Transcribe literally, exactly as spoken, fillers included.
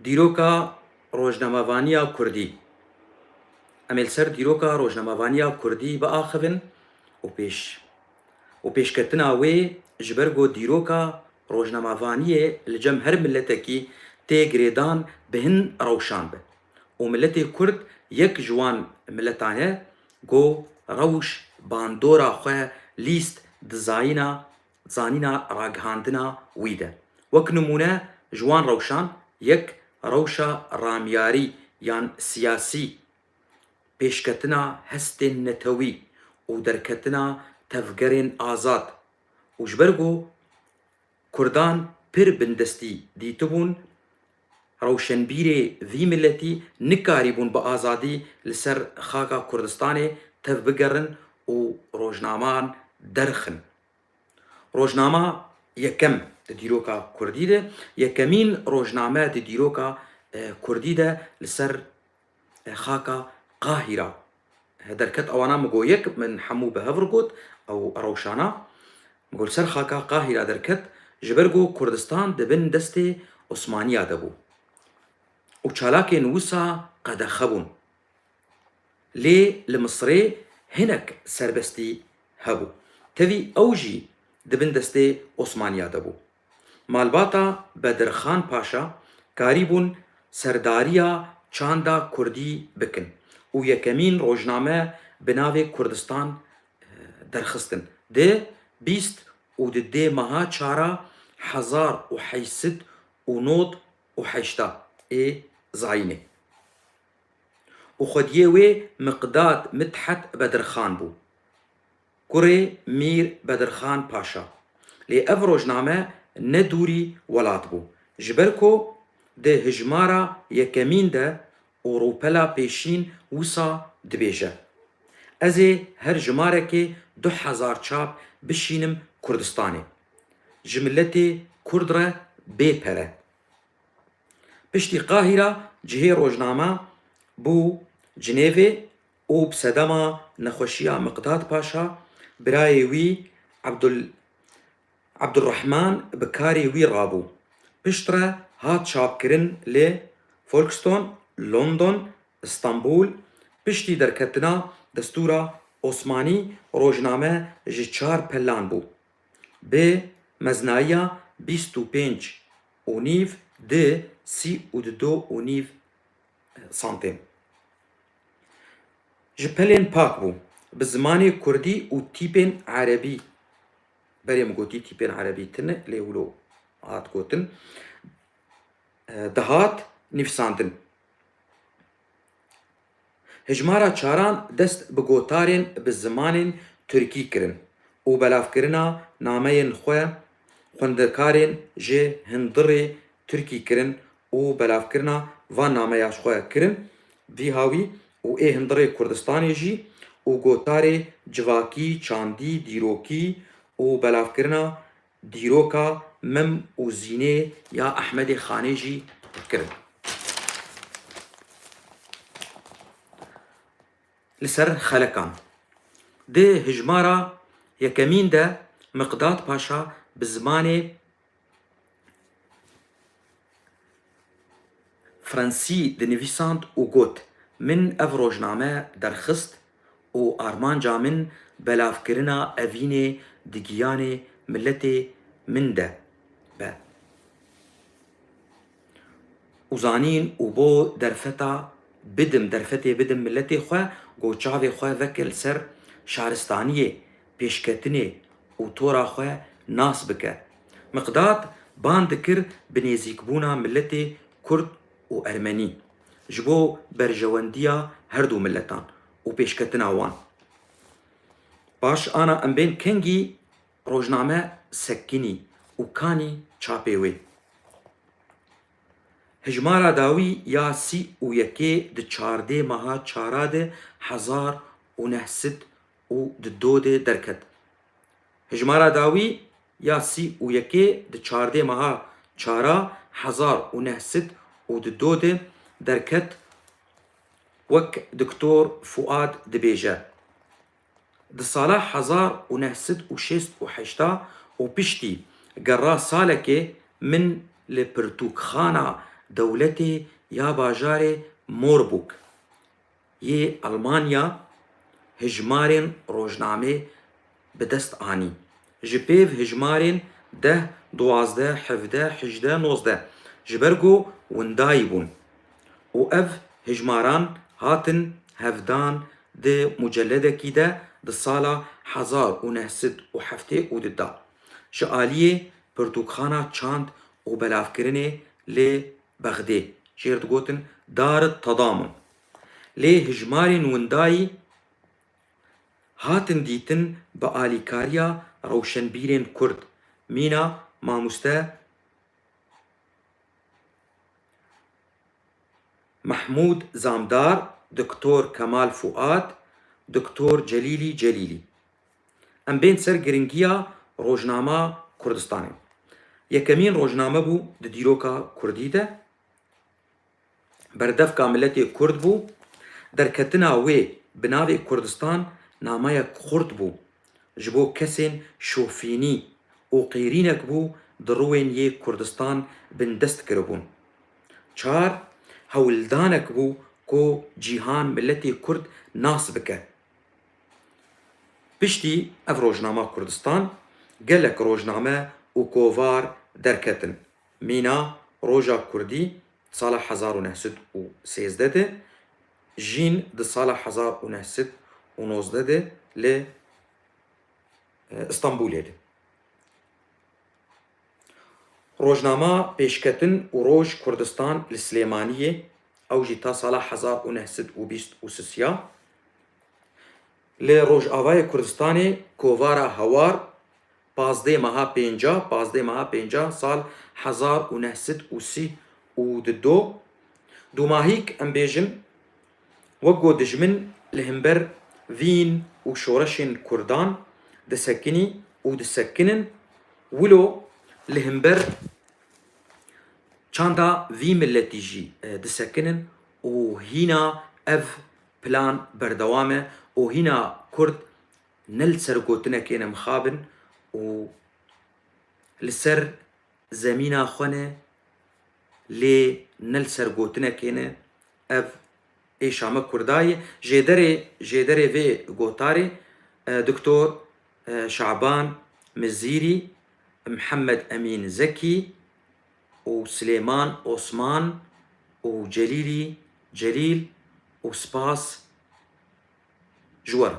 Dîroka rojnamevaniya kurdî. Em ê li ser dîroka rojnamevaniya kurdî biaxivin û pêş û pêşketina wê, ji ber ku dîroka rojnamevaniyê li cem her miletekî tê girêdan, bi hin rewşan be û miletê kurd yek ji wan miletan e ku rewş bandora xwe lîst di zayîna zanîna ragihandina wî de. Wek nimûne, ji wan rewşan yek rewşa ramyarî yan siyasî, pêşketina hestên netewî û derketina tevgerên azad û ji ber ku Kurdan pir bindestî dîtibûn, rewşenbîrê vî miletî nikarîbûn bi azadî li ser xaka Kurdistanê tev bigerin û rojnaman derxin. Rojnama yekem di dîroka kurdî de, yekemîn rojname di dîroka, e, kurdî de li ser, e, xaka Qahîra, e, derket. Ewana min got yek, min hemû bi hev re got, ew rewşana. Min got li ser xaka Qahîra derket, ji ber ku Kurdistan di bin destê Osmaniya de bû û çalakên wisa qedexe bûn. Lê li Misirê hinek serbestî hebû. Tevî ew jî di bin destê Osmaniya de bû. Malbata Bedirxan Paşa karîbûn serdariya çanda kurdî bikin û yekemîn rojname bi navê Kurdistan, eh, derxistin. Di bîst û di dê meha çara hezar û heyşt sed û nod û heşta ê zayînê. Û xwediyê wê Miqdad Midhet Bedirxan bû, kurê Mîr Bedirxan Paşa. Lê ev rojname ne dûrî welat bû, ji ber ku di hijmara yekemîn de û rûpela pêşîn wisa dibêje: Ez ê her jimarekê du hezar çap bişînim Kurdistanê, ji miletê Kurd re bê pere. Piştî Qahîra cihê rojnama bû Cinêvê û bi sedema nexweşiya Miqdad Paşa, birayê wî Ebdul-, Ebdulrehman bi karê wî rabû. Piştre hat çapkirin li Folkestone, London, Stenbul. Piştî derketina destûra Osmanî rojname ji çar pelan bû. Bi meznayiya bîst û pênc û nîv di sî û du û nîv santên. Ji pelên pak bû. Bi zimanê kurdî û tîpên erebî, berê min gotî tîpên erebî tune, lê wilo hat gotin, e, dihat nivîsandin. Hijmara çaran dest bi gotarên bi zimanên tirkî kirin û belavkirina nameyên xwe xwendekarên ji hundirê tirkî kirin û belavkirina van nameya ji xwe kirin. Vî hawî û ê hundirê Kurdistanê jî û gotarê civakî, çandî, dîrokî û belavkirina dîroka Mem û Zînê ya Ehmedê Xanê jî kirin. Li ser xelekan. Di hijmara yekemîn de Miqdad Paşa bi zimanê Fransî dinivîsand û got, Min ev rojname derxist û armanca min belavkirina evînê di giyanê miletê min de be. Û zanîn û bo derfeta bidim, derfetê bidim miletê xwe, ku çavê xwe veke li ser şaristaniyê, pêşketinê û tora xwe nas bike. Miqdad ban dikir bi nêzîkbûna miletê Kurd û Ermenî ji bo berjewendiya her du miletan û pêşketina wan. Baş, ana em bên kengî rojname sekinî û kanî çapê wê. Hijmara dawî ya sî û yekê di çardê meha çara de hezar û neh sed û di do de derket. Hijmara dawî ya sî û yekê di çardê meha çara hezar û neh sed û di do de derket, wek Doktor Fuad dibêje. Di sala hezar û neh sed û şêst û heşta û piştî gera salekê min li pirtûkxana dewletê ya bajarê Moorburg yê Almanya hijmarên rojnamê bi dest anî. Ji pêv hijmarên deh, duwazdeh, hevdeh, hejdeh, nozdeh ji ber ku windayî bûn û ev hijmaran hatin hevdan di mucelledekî de di sala hezar û neh sed û heftê û du de ji aliyê pirtûkxana çand û belavkirinê li Bexdê, jêr digotin Dar Tedamun. Lê hijmarên windayî hatin dîtin bi alîkariya rewşenbîrên Kurd, mîna mamoste Mehmûd Zamdar, Doktor Kemal Fuad, Doktor Celîlî Celîlî. Em bên ser giringiya rojnama Kurdistanê. Yekemîn rojname bû di dîroka Kurdî de. Berdevka miletê Kurd bû. Derketina wê bi navê Kurdistan nameyek xurt bû. Ji bo kesên şofînî û qêrînek bû di riwên yê Kurdistan bindest kiribûn. Çar, hewldanek bû ku cîhan miletê Kurd nas bike. Piştî ev rojnama Kurdistan gelek rojname û kovar derketin. Mîna Roja Kurdî sala hezar û neh sed û sêzdeh de, Jîn di sala hezar û neh sed û nozdeh de li, e, Îstanbulê de. Rojnama Pêşketin û Roj Kurdistan li Silêmaniyê, ew jî ta sala hezar û neh sed û bîst û sisiya. Li Rojavayê Kurdistanê kovara Hawar, pazdeh meha pênca, pazdeh meha pênca, sal hezar û neh sed û sî û du. Dûmahîk em bêjin, wek ku dijmin li hember vîn û şoreşên Kurdan disekinî û disekinin, wilo li hember çanda vî miletî jî, e, disekinin û hîna ev plan berdewam e û hîna Kurd ne li ser gotinekê ne mixabin û li ser zemîna xwe ne, lê ne li ser gotinekê ne. Ev êşa me Kurda ye. Jêderê, jêderê vê gotarê, e, Doktor, e, Şaban Mizîrî, Mihemed Emîn Zekî û Silêman Osman û Celîlî Celîl û spas ji we re.